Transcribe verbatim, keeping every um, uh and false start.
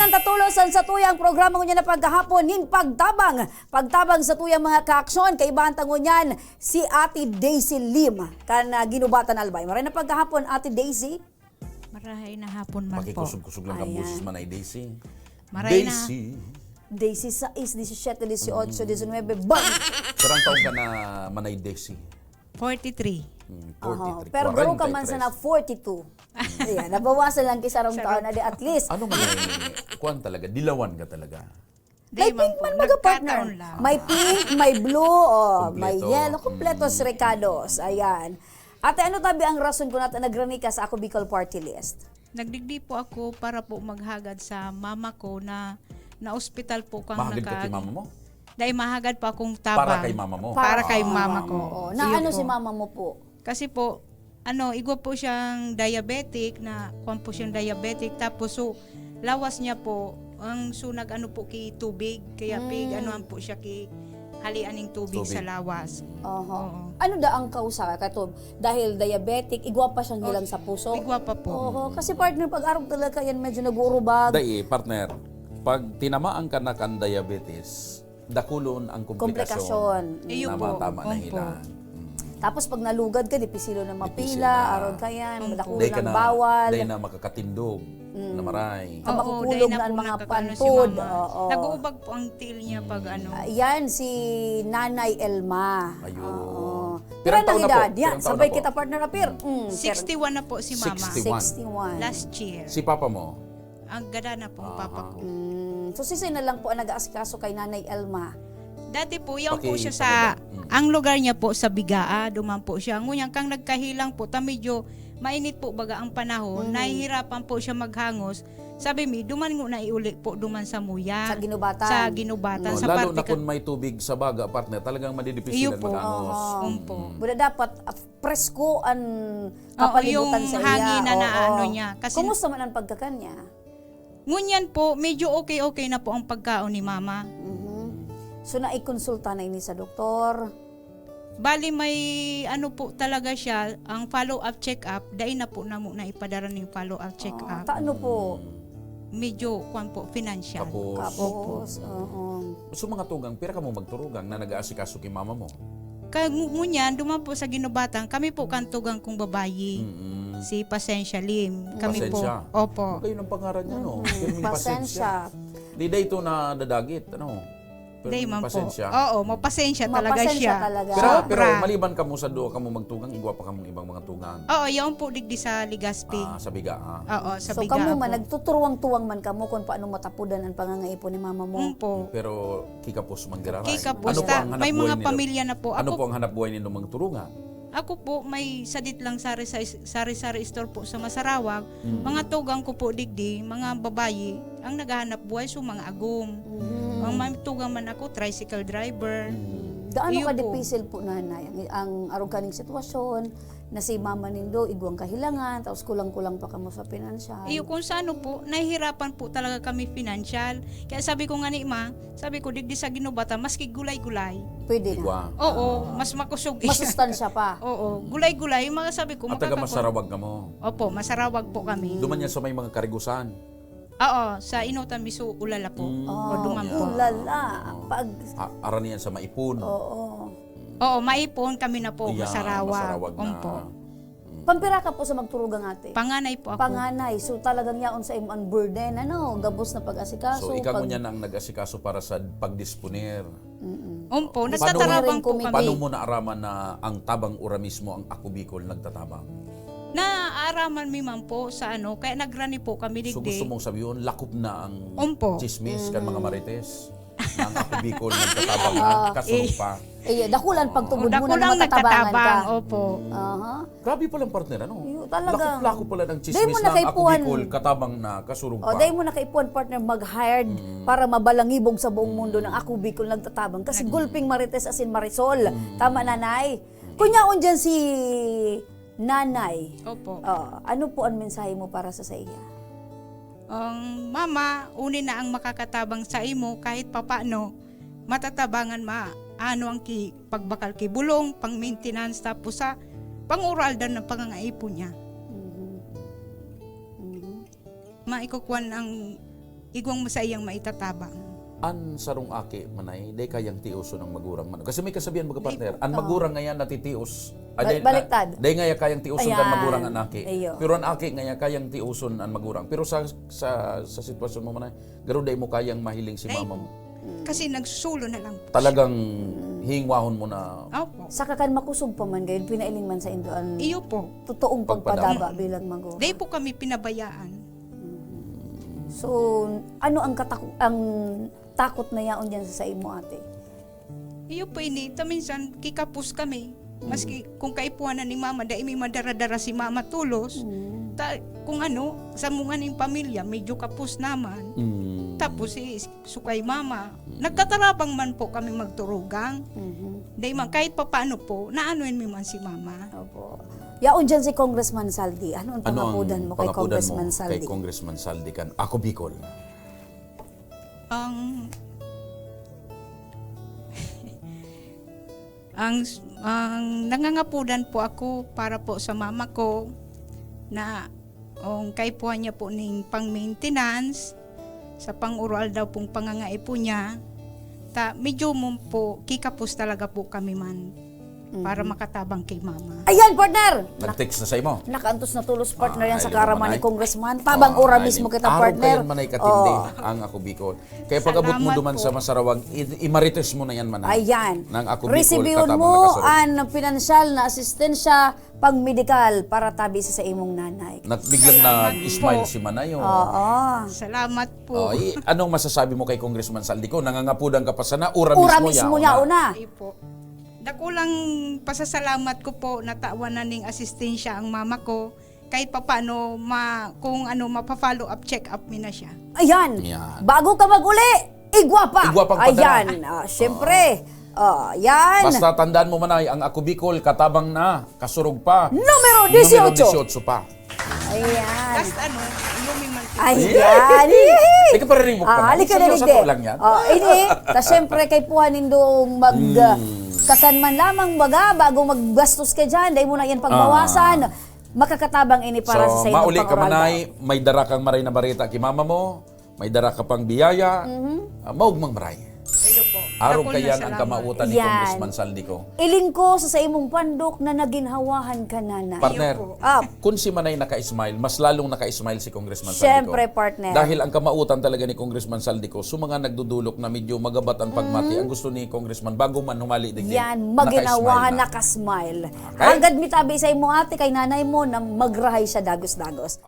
Ang tatulos an satuyang programa ngunyan na paghahapon nin pagtabang. Pagtabang sa tuyang mga kaaksyon, kaibahan ta ngunyan si Ate Daisy Lim, kan, ah, Ginubatan Albay. Maray na paghahapon, Ate Daisy. Marahay na hapon man po. Makikusog-kusog lang ang Ayan. boses man ay Daisy. Maray na. Daisy. Daisy sais, disisiete, disiotso, disinwebe, bang! Sarang taon ka na, Manay Daisy? Forty-three. Hmm, Aha. forty-three, Pero garo ka man kwarenta y tres. sana forty-two. Ayan, nabawasan lang ki sarong Sarong taon na di at least. Ano man ay, kuwan talaga, dilawan ka talaga. May Di man pink po, man, mga partner. nagkataon lang. May pink, may blue, oh, may Kompleto. yellow, kompleto Mm. sa rekados. Ayan. Ate, ano tabi ang rason kung nato nagrani ka sa Ako Bicol Party List? Nagdigdi po ako para po maghagad sa mama ko na naospital po kang Mahagad ka naka- kay mama mo? Dahil mahagad po akong tabang. Para kay mama mo? Para kay Ah, mama ko. oo. Na Iyo ano po. si mama mo po? Kasi po, ano, igwa po siyang diabetic, na kuwan po siyang diabetic. Tapos, so, lawas niya po, ang so nag-ano po ki tubig, kaya Mm. pig-anuhan po siya ki halian ning tubig Tubig. sa lawas. Oho. Oo. Ano da ang kausa? Kato, dahil diabetic, igwa pa siyang Oh, hilang sa puso? igwa pa po. Oho. Kasi partner, pag arog talaga yan, medyo nag-uurubag. Dai, partner. Pag tinamaan ka na kan diabetes, dakulon ang komplikasyon Komplikasyon. Iyo na po. matama na Opo. hilan. Mm. Tapos pag nalugad ka, dipisilo na Dipisi mapila, na. arog ka yan, Opo. madakula Dai ka ng na, bawal. dai na makakatindog Mm. na maray. Ka Oo, makukulog dai na na ang po mga nakakano si pantod. mama. Oo. Nag-uubag po ang tiil niya pag Mm. ano. Ah, yan, si Nanay Elma. Ayun. Oo. Pirang Pirang taon na po? edad? Yan, Pirang taon sabay na po? kita, partner, apir. Mm, sixty-one na po si mama. Sixty-one. Sixty-one. Last year. Si papa mo? Ang gada na po ang Aha. papa ko. Mm. So, si Sina lang po ang nag-aasikaso kay Nanay Elma. Dati po, yaon po siya sa, Pakipaganda. Mm. ang lugar niya po sa Bigaa, duman po siya. Ngunyan, kang nagkahilang po, ta medyo mainit po baga ang panahon, Mm. nahihirapan po siya maghangos. Sabi mi, duman nguna iuli po, duman sa Muya. Sa Ginubatan. Sa Ginubatan, Oh, sa lalo parte na ka kung may tubig sa baga, partner, talagang madidipisilan Iyo po. maghangos. Aha. Opo. Mm. Buda dapat, ah, presko an Oo, kapalibutan yung sa iya. hangin na Oo. naano niya. Kasi Kumusta man ang pagkakan niya? Ngunyan po, medyo okay-okay na po ang pagkaon ni mama. Mhm. So, naikonsulta na ini sa doktor? Bali, may ano po talaga siya, ang follow-up check-up, dai na po namo na ipadara ning follow-up check-up. Ah, ta ano po? Medyo, kwan po, financial. Kapos. Kapos, Opo. oo. So, mga tugang, pira kamo magturugang na nag-aasikaso ki mama mo? Ka-, ngu-, ngunyan, duman po sa Ginubatan, kami po kan tugang kong babayi, Mm-mm. si Pasensya Lim. Kami po. Pasensya? Opo. Kayo ng pangaran niya, no? Mm-mm. Pero may Pasensya. Pasensya. Di, di ito na dadagit, ano? Pero Di man po. pasensya. Oo, mapasensya talaga Mapasensya siya. talaga. Pero, Sobra. pero maliban kamo sa duwa kamo magtugang, igwa pa kamong ibang mga tugang? Oo, yaon po digdi sa Legazpi. Ah, sa Biga, ah. Oo, sa So, Biga kamo man, po. nagtuturuwang-tuwang man kamo kung paano matapudan ang pangangaipon ni mama mo? Mm po. Pero kikapos man giraray. Kikapos Ano po ta. ang hanap May buhay mga nila? pamilya na po. Ano Ako po ang hanap buhay nindo mga turugan? Ako po, may sadit lang sari-, sari-sari store po sa Masarawag. Mm. Mga tugang ko po digdi, mga babayi, ang naghahanap buhay, so mga agom. Mm. Ang mga tugang man ako, tricycle driver. Mm. Gaano Iyo po. ka dipisil po, Nanay, ang, ang arog kaning sitwasyon na si mama nindo igwang kahilangan, tapos kulang-kulang pa kamo sa pinansyal? Iyo, kung sa ano po, nahihirapan po talaga kami pinansyal. Kaya sabi ko nga ni Ma, sabi ko, "Digdi sa Ginubatan, maski gulay-gulay." Pwede na. Igwa. Oo, Ah. mas makusog. Masustansya pa. Oo, gulay-gulay, yung mga sabi ko, At taga makakapag- Masarawag kamo? Opo, Masarawag po kami. Duman yan sa may mga karigusan? Oo, sa Inutan Miso, Ulala po. Mm. O, duman Ah, po. Ulala. Oo. Pag Ha, aranian sa Maipon. Oo. Oo, Maipon, kami na po, Ayan, Masarawag. Masarawag na. Opo. Mm. Pampira ka po sa magturugang, ate? Panganay po ako. Panganay. So, talagang yaon sa imo ang burden, ano? Gabos na pag-asikaso, So, ikaw pag- ngunyan ang nag-asikaso para sa pagdisponer. Mm-mm. Opo, Paano nagtatarabang rin po kumita? kami. Paano mo naaraman na ang Tabang Ura mismo ang Ako Bicol nagtatabang? Naaaraman mi man po sa ano, kaya nagrani po kami So, digdi. gusto mong sabihin, lakop na ang Opo. chismis kan mga Mm. marites? Na ang Ako Bicol nagtatabang na, Ah, kasurog eh. pa. Eh, dakulan pagtubod mo na Dakulang matatabangan nagtatabang, ka. opo. Aha. Grabe palang partner, ano? Iyo, talaga. Lakop-lakop pala ng Dahil mo chismis na na ang Ako nakaipuhan. Bicol, katabang na, kasurog Oh, pa. dahil mo nakaipuhan, partner, mag-hired Mm. para mabalangibog sa buong mundo ng Ako Bicol nagtatabang. Kasi Mm. gulping marites asin marisol. Mm. Tama, Nanay? Mm. Kunyaon dyan si Nanay. Opo. Oh, ano po ang mensahe mo para sa, sa iya? Ang mama, uni na ang makakatabang sa imo kahit papano, matatabangan ma, ano ang ki-, pagbakal ki bulong, pang-maintenance, tapos sa pang-ural dan ng pangangaipon niya. Mhm. Mhm. Maikukuan ang Igwang mo saiyang maitatabang. An sarong aki, manay, dai kayang tioson ang magurang man. Kasi may kasabihan, mga Dai partner, po. an Oo. magurang ngayon natitios. Ah, Bal- dai, na, baliktad. dai ngaya kayang tioson kan Ayan. magurang an aki. Iyo. Pero an aki ngaya kayang tioson an magurang. Pero sa sa sa sitwasyon mo, manay, garo dai mo kayang mahiling si Dai mama po. mo. Kasi nagsulo na lang po. Talagang hingwahon mo na. Opo. Saka kan makosog pa man gayud, pinailing man sa indoan. Iyo po. Totoong Pagpadaba. pagpadaba bilang magurang. Dai po kami pinabayaan. So, ano ang katak- ang takot na yaon diyan sa saimo, ate? Iyo po ini, ta minsan kikapos kami. Maski kung kaipuhan na ni mama, dai mi madara-dara si mama tulos. Ta, kung ano, sa munga ning pamilya, medyo kapos naman. Mm. Tapos si sukay mama, nagtatarabang man po kami magturugang. Mhm. Dai man, kahit papaano po, naanoin mi man si mama. Opo. Yaon dyan si Congressman Saldi. Ano ang Ano ang pangapudan mo kay pangapudan Congressman mo Saldi? Kay Congressman Saldi kan Ako Bicol? Ang ang ang nangangapudan po ako para po sa mama ko na ang kaipuhan niya po ning pang-maintenance sa pang-urual daw pong pangangaipo niya. Ta, medyo mo po kikapos talaga po kami man para makatabang kay mama. Ayan, partner! Nag-text na sa imo? Nakaantos na tulos, partner, Ah, yan sa hello, karama ni manay. Congressman. Tabang Oh, ora ay, mismo lim- kita, araw partner. Kayan, manay, katindi, Oh. ang Ako Bicol. Kaya pag-abot mo Salamat duman po. sa Masarawang, i- imarites mo na yan, manay. Ayan. Nang Ako Bicol, Resibihon katabang mo na kasarog. ang pinansyal na asistensya pang-medikal para tabi sa, sa imong nanay. Nat-, biglang Salamat nag-smile po. si manay, oh. Oo. Salamat po. Oh, i- anong masasabi mo kay Congressman Saldi ko? Nangangapudan ka pa sana, ura, Ura mismo, mismo yaon niya, na. una. Iyo po. Dakulang pasasalamat ko po na tawan na ning asistensya ang mama ko. Kahit papaano, ma, kung ano, mapa-follow up, check up mi na siya. Ayan. Yan. Bago ka mag-uli, igwa pa. Igwa pang padara. Ayan. Ah, syempre. Ah, yan. Basta tandaan mo, manay, ang Ako Bicol, katabang na, kasurog pa. Numero Numero dieciocho. dieciocho pa. Ayan. Last ano, inumin man po. Ayan. Ikaw pa rin mo Ah, pa. halika na, Seryoso digdi. lang yan. Oh, ini, ta syempre kay puhanin doong mag, Hmm. kasan man lamang baga, bago maggastos ka dyan, dahil mo na yan pagbawasan. Ah. Makakatabang ini para So, sa sa mauli inyong ka, pangoraldaw. manay, may dara kang maray na bareta ki mama mo, may dara ka pang biyaya, Mhm. ah, maugmang maray. Iyo po. Arog Dakul ka na yan ang salamat. kamautan ni Yan. Congressman Saldi ko. Iling ko sa, sa imong pandok na naginhawahan ka, nanay. Partner, Ah. kung si Manay naka-smile, mas lalong naka-smile si Congressman Siyempre, Saldi ko. Partner. Dahil ang kamautan talaga ni Congressman Saldi ko, sa mga nagdudulok na medyo magabot ang pagmati, ang gusto ni Congressman, bago man humali digdi, Yan, maginawahan, naka-smile na. Nakasmile. Okay? Hangad mi tabi sa imo, ate, kay nanay mo na magrahay siya dagos-dagos.